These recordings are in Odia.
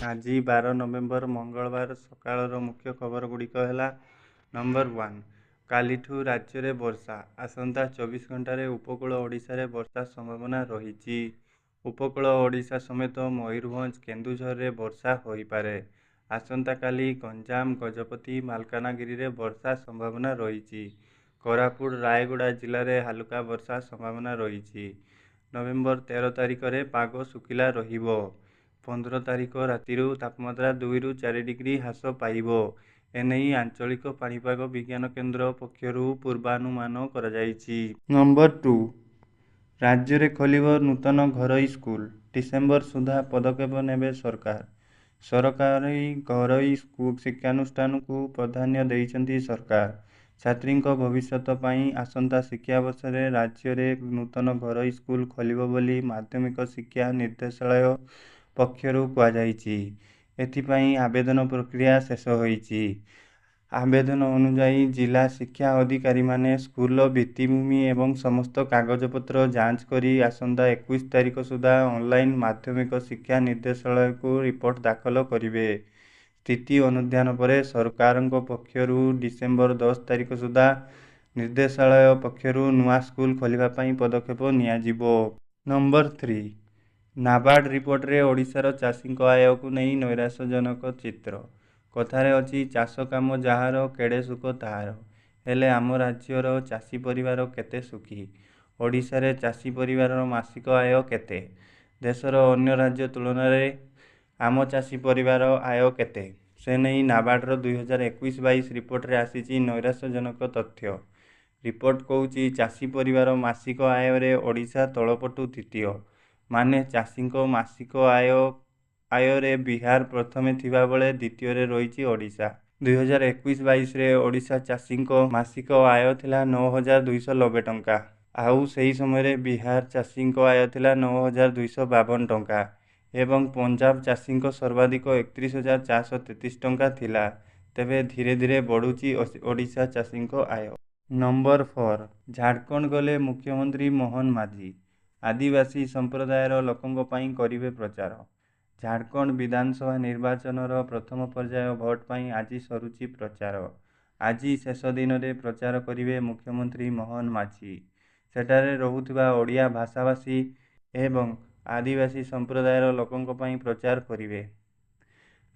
ଆଜି 12 ନଭେମ୍ବର ମଙ୍ଗଳବାର ସକାଳର ମୁଖ୍ୟ ଖବରଗୁଡ଼ିକ ହେଲା: ନମ୍ବର ୱାନ୍, କାଲିଠୁ ରାଜ୍ୟରେ ବର୍ଷା। ଆସନ୍ତା 24 ଘଣ୍ଟାରେ ଉପକୂଳ ଓଡ଼ିଶାରେ ବର୍ଷା ସମ୍ଭାବନା ରହିଛି। ଉପକୂଳ ଓଡ଼ିଶା ସମେତ ମୟୂରଭଞ୍ଜ, କେନ୍ଦୁଝରରେ ବର୍ଷା ହୋଇପାରେ। ଆସନ୍ତାକାଲି ଗଞ୍ଜାମ, ଗଜପତି, ମାଲକାନଗିରିରେ ବର୍ଷା ସମ୍ଭାବନା ରହିଛି। କୋରାପୁଟ, ରାୟଗଡ଼ା ଜିଲ୍ଲାରେ ହାଲୁକା ବର୍ଷା ସମ୍ଭାବନା ରହିଛି। ନଭେମ୍ବର 13 ତାରିଖରେ ପାଗ ଶୁଖିଲା ରହିବ। 15 ତାରିଖ ରାତିରୁ ତାପମାତ୍ରା 2ରୁ 4 ଡିଗ୍ରୀ ହ୍ରାସ ପାଇବ। ଏନେଇ ଆଞ୍ଚଳିକ ପାଣିପାଗ ବିଜ୍ଞାନ କେନ୍ଦ୍ର ପକ୍ଷରୁ ପୂର୍ବାନୁମାନ କରାଯାଇଛି। ନମ୍ବର ଟୁ, ରାଜ୍ୟରେ ଖୋଲିବ ନୂତନ ଘରୋଇ ସ୍କୁଲ। ଡିସେମ୍ବର ସୁଦ୍ଧା ପଦକ୍ଷେପ ନେବେ ସରକାର। ସରକାରୀ ଘରୋଇ ଶିକ୍ଷାନୁଷ୍ଠାନକୁ ପ୍ରାଧାନ୍ୟ ଦେଇଛନ୍ତି ସରକାର। ଛାତ୍ରୀଙ୍କ ଭବିଷ୍ୟତ ପାଇଁ ଆସନ୍ତା ଶିକ୍ଷାବର୍ଷରେ ରାଜ୍ୟରେ ନୂତନ ଘରୋଇ ସ୍କୁଲ ଖୋଲିବ ବୋଲି ମାଧ୍ୟମିକ ଶିକ୍ଷା ନିର୍ଦ୍ଦେଶାଳୟ ପକ୍ଷରୁ କୁହାଯାଇଛି। ଏଥିପାଇଁ ଆବେଦନ ପ୍ରକ୍ରିୟା ଶେଷ ହୋଇଛି। ଆବେଦନ ଅନୁଯାୟୀ ଜିଲ୍ଲା ଶିକ୍ଷା ଅଧିକାରୀମାନେ ସ୍କୁଲର ଭିତ୍ତିଭୂମି ଏବଂ ସମସ୍ତ କାଗଜପତ୍ର ଯାଞ୍ଚ କରି ଆସନ୍ତା 21 ତାରିଖ ସୁଦ୍ଧା ଅନଲାଇନ ମାଧ୍ୟମିକ ଶିକ୍ଷା ନିର୍ଦ୍ଦେଶାଳୟକୁ ରିପୋର୍ଟ ଦାଖଲ କରିବେ। ସ୍ଥିତି ଅନୁଧ୍ୟାନ ପରେ ସରକାରଙ୍କ ପକ୍ଷରୁ ଡିସେମ୍ବର 10 ତାରିଖ ସୁଦ୍ଧା ନିର୍ଦ୍ଦେଶାଳୟ ପକ୍ଷରୁ ନୂଆ ସ୍କୁଲ ଖୋଲିବା ପାଇଁ ପଦକ୍ଷେପ ନିଆଯିବ। ନମ୍ବର ଥ୍ରୀ, ନାବାର୍ଡ ରିପୋର୍ଟରେ ଓଡ଼ିଶାର ଚାଷୀଙ୍କ ଆୟକୁ ନେଇ ନୈରାଶ୍ୟଜନକ ଚିତ୍ର। କଥାରେ ଅଛି, ଚାଷ କାମ ଯାହାର କେଡ଼େ ସୁଖ ତାହାର। ହେଲେ ଆମ ରାଜ୍ୟର ଚାଷୀ ପରିବାର କେତେ ସୁଖୀ? ଓଡ଼ିଶାରେ ଚାଷୀ ପରିବାରର ମାସିକ ଆୟ କେତେ? ଦେଶର ଅନ୍ୟ ରାଜ୍ୟ ତୁଳନାରେ ଆମ ଚାଷୀ ପରିବାର ଆୟ କେତେ? ସେନେଇ ନାବାର୍ଡର 2021-22 ରିପୋର୍ଟରେ ଆସିଛି ନୈରାଶ୍ୟଜନକ ତଥ୍ୟ। ରିପୋର୍ଟ କହୁଛି, ଚାଷୀ ପରିବାର ମାସିକ ଆୟରେ ଓଡ଼ିଶା ତଳପଟୁ ଦ୍ୱିତୀୟ। ମାନେ ଚାଷୀଙ୍କ ମାସିକ ଆୟରେ ବିହାର ପ୍ରଥମେ ଥିବାବେଳେ ଦ୍ୱିତୀୟରେ ରହିଛି ଓଡ଼ିଶା। 2021-22ରେ ଓଡ଼ିଶା ଚାଷୀଙ୍କ ମାସିକ ଆୟ ଥିଲା 9290 ଟଙ୍କା। ଆଉ ସେହି ସମୟରେ ବିହାର ଚାଷୀଙ୍କ ଆୟ ଥିଲା 9252 ଟଙ୍କା ଏବଂ ପଞ୍ଜାବ ଚାଷୀଙ୍କ ସର୍ବାଧିକ 31,433 ଟଙ୍କା ଥିଲା। ତେବେ ଧୀରେ ଧୀରେ ବଢ଼ୁଛି ଓଡ଼ିଶା ଚାଷୀଙ୍କ ଆୟ। ନମ୍ବର ଫୋର, ଝାଡ଼ଖଣ୍ଡ ଗଲେ ମୁଖ୍ୟମନ୍ତ୍ରୀ ମୋହନ ମାଝୀ। ଆଦିବାସୀ ସମ୍ପ୍ରଦାୟର ଲୋକଙ୍କ ପାଇଁ କରିବେ ପ୍ରଚାର। ଝାଡ଼ଖଣ୍ଡ ବିଧାନସଭା ନିର୍ବାଚନର ପ୍ରଥମ ପର୍ଯ୍ୟାୟ ଭୋଟ ପାଇଁ ଆଜି ସରୁଛି ପ୍ରଚାର। ଆଜି ଶେଷ ଦିନରେ ପ୍ରଚାର କରିବେ ମୁଖ୍ୟମନ୍ତ୍ରୀ ମୋହନ ମାଝୀ। ସେଠାରେ ରହୁଥିବା ଓଡ଼ିଆ ଭାଷାଭାଷୀ ଏବଂ ଆଦିବାସୀ ସମ୍ପ୍ରଦାୟର ଲୋକଙ୍କ ପାଇଁ ପ୍ରଚାର କରିବେ।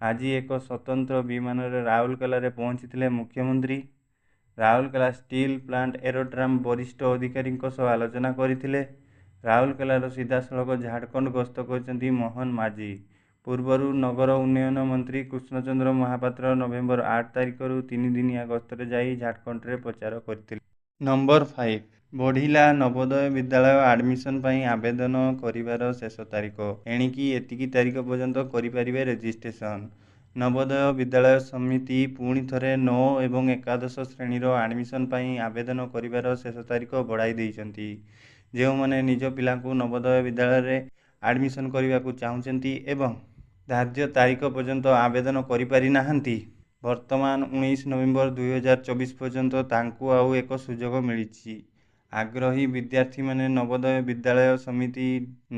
ଆଜି ଏକ ସ୍ୱତନ୍ତ୍ର ବିମାନରେ ରାଉରକେଲାରେ ପହଞ୍ଚିଥିଲେ ମୁଖ୍ୟମନ୍ତ୍ରୀ। ରାଉରକେଲା ଷ୍ଟିଲ ପ୍ଲାଣ୍ଟ ଏରୋଡ୍ରମ ବରିଷ୍ଠ ଅଧିକାରୀଙ୍କ ସହ ଆଲୋଚନା କରିଥିଲେ। ରାଉରକେଲାରୁ ସିଧାସଳଖ ଝାଡ଼ଖଣ୍ଡ ଗସ୍ତ କରିଛନ୍ତି ମୋହନ ମାଝୀ। ପୂର୍ବରୁ ନଗର ଉନ୍ନୟନ ମନ୍ତ୍ରୀ କୃଷ୍ଣଚନ୍ଦ୍ର ମହାପାତ୍ର ନଭେମ୍ବର 8 ତାରିଖରୁ 3 ଦିନିଆ ଗସ୍ତରେ ଯାଇ ଝାଡ଼ଖଣ୍ଡରେ ପ୍ରଚାର କରିଥିଲେ। ନମ୍ବର ଫାଇଭ, ବଢ଼ିଲା ନବୋଦୟ ବିଦ୍ୟାଳୟ ଆଡମିସନ ପାଇଁ ଆବେଦନ କରିବାର ଶେଷ ତାରିଖ। ଏଣିକି ଏତିକି ତାରିଖ ପର୍ଯ୍ୟନ୍ତ କରିପାରିବେ ରେଜିଷ୍ଟ୍ରେସନ। ନବୋଦୟ ବିଦ୍ୟାଳୟ ସମିତି ପୁଣି ଥରେ 9 ଏବଂ ଏକାଦଶ ଶ୍ରେଣୀର ଆଡମିସନ ପାଇଁ ଆବେଦନ କରିବାର ଶେଷ ତାରିଖ ବଢ଼ାଇ ଦେଇଛନ୍ତି। ଯେଉଁମାନେ ନିଜ ପିଲାଙ୍କୁ ନବୋଦୟ ବିଦ୍ୟାଳୟରେ ଆଡମିସନ କରିବାକୁ ଚାହୁଁଛନ୍ତି ଏବଂ ଧାର୍ଯ୍ୟ ତାରିଖ ପର୍ଯ୍ୟନ୍ତ ଆବେଦନ କରିପାରିନାହାନ୍ତି, ବର୍ତ୍ତମାନ 19 ନଭେମ୍ବର 2024 ପର୍ଯ୍ୟନ୍ତ ତାଙ୍କୁ ଆଉ ଏକ ସୁଯୋଗ ମିଳିଛି। ଆଗ୍ରହୀ ବିଦ୍ୟାର୍ଥୀମାନେ ନବୋଦୟ ବିଦ୍ୟାଳୟ ସମିତି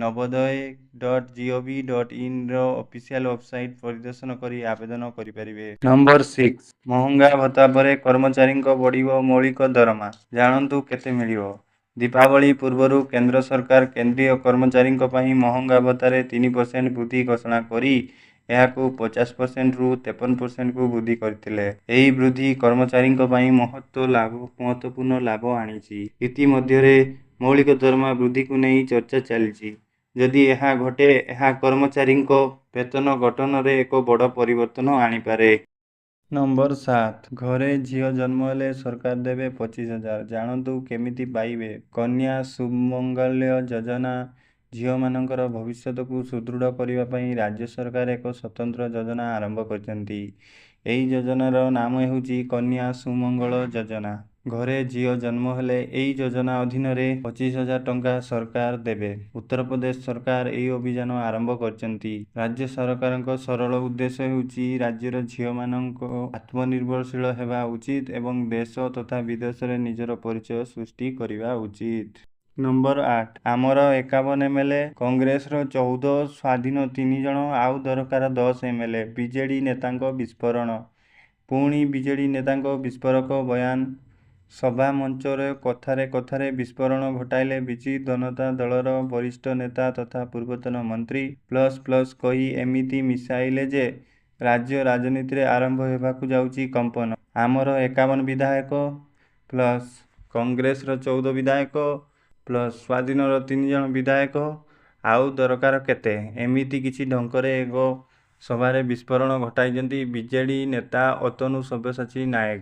navodaya.gov.inର ଅଫିସିଆଲ ୱେବସାଇଟ ପରିଦର୍ଶନ କରି ଆବେଦନ କରିପାରିବେ। ନମ୍ବର ସିକ୍ସ, ମହଙ୍ଗା ଭତ୍ତା ପରେ କର୍ମଚାରୀଙ୍କ ବଢ଼ିବ ମୌଳିକ ଦରମା, ଜାଣନ୍ତୁ କେତେ ମିଳିବ? ଦୀପାବଳି ପୂର୍ବରୁ କେନ୍ଦ୍ର ସରକାର କେନ୍ଦ୍ରୀୟ କର୍ମଚାରୀଙ୍କ ପାଇଁ ମହଙ୍ଗା ଭତ୍ତାରେ 3% ବୃଦ୍ଧି ଘୋଷଣା କରି ଏହାକୁ 50%ରୁ 53%କୁ ବୃଦ୍ଧି କରିଥିଲେ। ଏହି ବୃଦ୍ଧି କର୍ମଚାରୀଙ୍କ ପାଇଁ ମହତ୍ୱପୂର୍ଣ୍ଣ ଲାଭ ଆଣିଛି। ଇତିମଧ୍ୟରେ ମୌଳିକ ଦରମା ବୃଦ୍ଧିକୁ ନେଇ ଚର୍ଚ୍ଚା ଚାଲିଛି। ଯଦି ଏହା ଘଟେ, ଏହା କର୍ମଚାରୀଙ୍କ ବେତନ ଗଠନରେ ଏକ ବଡ଼ ପରିବର୍ତ୍ତନ ଆଣିପାରେ। ନମ୍ବର 7, ଘରେ ଝିଅ ଜନ୍ମ ହେଲେ ସରକାର ଦେବେ 25,000, ଜାଣନ୍ତୁ କେମିତି ପାଇବେ? କନ୍ୟା ସୁମଙ୍ଗଲ୍ୟ ଯୋଜନା ଝିଅମାନଙ୍କର ଭବିଷ୍ୟତକୁ ସୁଦୃଢ଼ କରିବା ପାଇଁ ରାଜ୍ୟ ସରକାର ଏକ ସ୍ୱତନ୍ତ୍ର ଯୋଜନା ଆରମ୍ଭ କରିଛନ୍ତି। ଏହି ଯୋଜନାର ନାମ ହେଉଛି କନ୍ୟା ସୁମଙ୍ଗଳ ଯୋଜନା। ଘରେ ଝିଅ ଜନ୍ମ ହେଲେ ଏହି ଯୋଜନା ଅଧୀନରେ 25,000 ଟଙ୍କା ସରକାର ଦେବେ। ଉତ୍ତରପ୍ରଦେଶ ସରକାର ଏହି ଅଭିଯାନ ଆରମ୍ଭ କରିଛନ୍ତି। ରାଜ୍ୟ ସରକାରଙ୍କ ସରଳ ଉଦ୍ଦେଶ୍ୟ ହେଉଛି ରାଜ୍ୟର ଝିଅମାନଙ୍କ ଆତ୍ମନିର୍ଭରଶୀଳ ହେବା ଉଚିତ ଏବଂ ଦେଶ ତଥା ବିଦେଶରେ ନିଜର ପରିଚୟ ସୃଷ୍ଟି କରିବା ଉଚିତ। ନମ୍ବର 8, ଆମର 51 ଏମଏଲଏ, କଂଗ୍ରେସର 14, ସ୍ୱାଧୀନ 3 ଜଣ, ଆଉ ଦରକାର 10 ଏମଏଲଏ, ବିଜେଡି ନେତାଙ୍କ ବିସ୍ଫୋରଣ। ପୁଣି ବିଜେଡି ନେତାଙ୍କ ବିସ୍ଫୋରକ ବୟାନ। ସଭା ମଞ୍ଚରେ କଥାରେ କଥାରେ ବିସ୍ଫୋରଣ ଘଟାଇଲେ ବିଜୁ ଜନତା ଦଳର ବରିଷ୍ଠ ନେତା ତଥା ପୂର୍ବତନ ମନ୍ତ୍ରୀ। ପ୍ଲସ ପ୍ଲସ କହି ଏମିତି ମିଶାଇଲେ ଯେ, ରାଜ୍ୟ ରାଜନୀତିରେ ଆରମ୍ଭ ହେବାକୁ ଯାଉଛି କମ୍ପନ। ଆମର 51 ବିଧାୟକ ପ୍ଲସ କଂଗ୍ରେସର 14 ବିଧାୟକ ପ୍ଲସ ସ୍ୱାଧୀନର 3 ଜଣ ବିଧାୟକ, ଆଉ ଦରକାର କେତେ? ଏମିତି କିଛି ଢଙ୍ଗରେ ଏକ ସଭାରେ ବିସ୍ଫୋରଣ ଘଟାଇଛନ୍ତି ବିଜେଡି ନେତା ଅତନୁ ସବ୍ୟସାଚୀ ନାୟକ।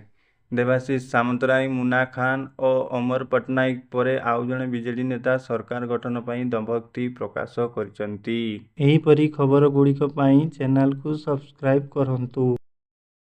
ଦେବାଶିଷ ସାମନ୍ତରାୟ, ମୁନା ଖାନ ଓ ଅମର ପଟ୍ଟନାୟକଙ୍କ ପରେ ଆଉ ଜଣେ ବିଜେଡି ନେତା ସରକାର ଗଠନ ପାଇଁ ଦମ୍ଭୋକ୍ତି ପ୍ରକାଶ କରିଛନ୍ତି। ଏହିପରି ଖବରଗୁଡ଼ିକ ପାଇଁ ଚ୍ୟାନେଲକୁ ସବସ୍କ୍ରାଇବ୍ କରନ୍ତୁ।